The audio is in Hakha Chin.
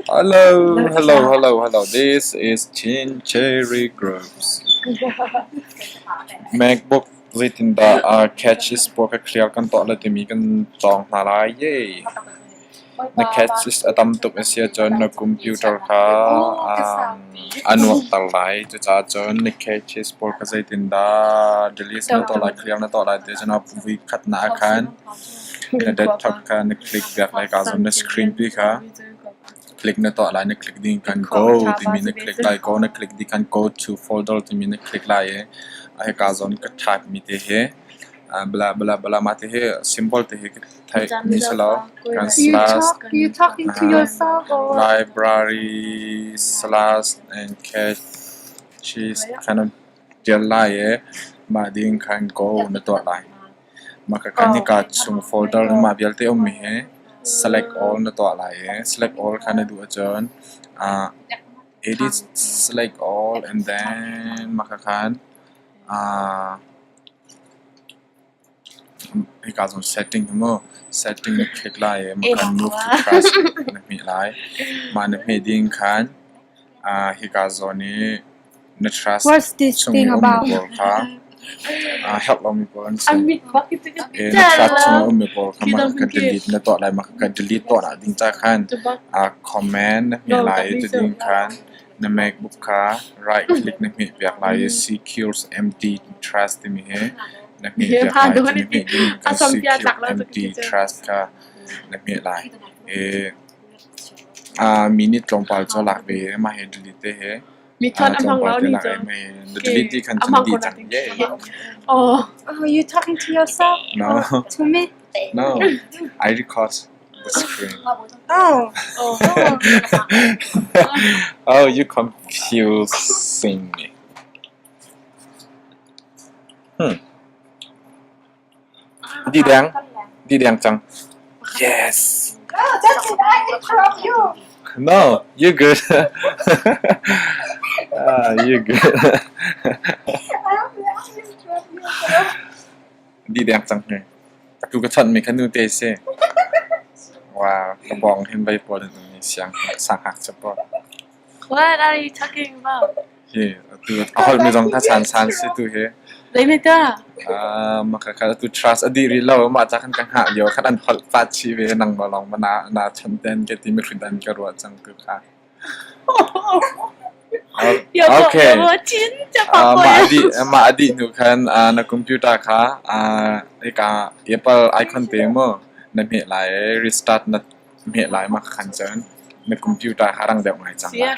Hello, hello, hello, hello. This is Chin Cherry Groves. MacBook zeitindah a catches pawl ka clear kan tuah lai timi kan cawng hna lai. Yay! Na catches a tam tuk a si ahcun na computer kha a nuamhter lai. Cucaah cun na catches pawl kha zeitindah delete na tuah lai, clear na tuah lai ti cun a vui khatnak ah khan na desktop kha na click piak lai. Ka zawn na screen pi kha click na tuah lai. Na click ding khan go timi na click lai. Go na click dih khan go to folder timi na click lai i hika zawn ka type mi te hi bla bla bla mah te hi symbol te hi ka theih mi si lo. Kan You slash talk you talking to yourself or what? Library slash and caches kind of ṭial lai i mah ding khan go na tuah lai. Mah khakha hika chung folder mah vialte ummi hi select all na tuah lai i select all kha na duh ahcun edit select all and then mah khakhan hika zawn setting hi mu setting na click lai i mah khan move to trash na hmeh lai. Mah na hmeh ding khan hika zawn i na trash What's this chung i thing ummi about? pawl kha herh lomi pawl an si. Na trash chung i ummi pawl kha mah kha delete na tuah lai. Mah kha delete tuah nak ding ca khan command na hmeh lai i tuding khan na MacBook kha right click na hmeh piak lai i secure empty trash timi hi na hmeh piak lai. Cu na hmeh ding khan secure empty trash kha na hmeh lai. Minute tlawmpal cu a lak ve i mah hi delete te hi tlawmpal te lak i mah hi na delete dih khan cun a dih cang. Yay! Oh, you talking to yourself? No. Or to me? No, I record the screen. Oh. Oh, you confusing me. Di deng, di deng cang. Yes. Oh, that's it. I interrupt you. No, you good. Ah, you good. I interrupt you. Di deng cang hi. Atu ka chawnh mi kha nu te si. Wow, ka bawng hin vei pawl in um i siang sang ngakchia pawl. What are you talking about? Hi, atu a holh mi zong kha san san si tu hi. Zei dah? Ah, maka kha atu trust a dih rih lo. Mah ca khan ka hngah lio khan an holh pah chih ve nangmah lawng ma na na chan ten ka ti mi hridan ka ruah cang tu kha. Okay. Mah a dih mah a dih hnu khan na computer kha hika Apple icon te mu na hmeh lai i restart na hmeh lai mah khan cun na computer kha rang deuh ngai cang lai.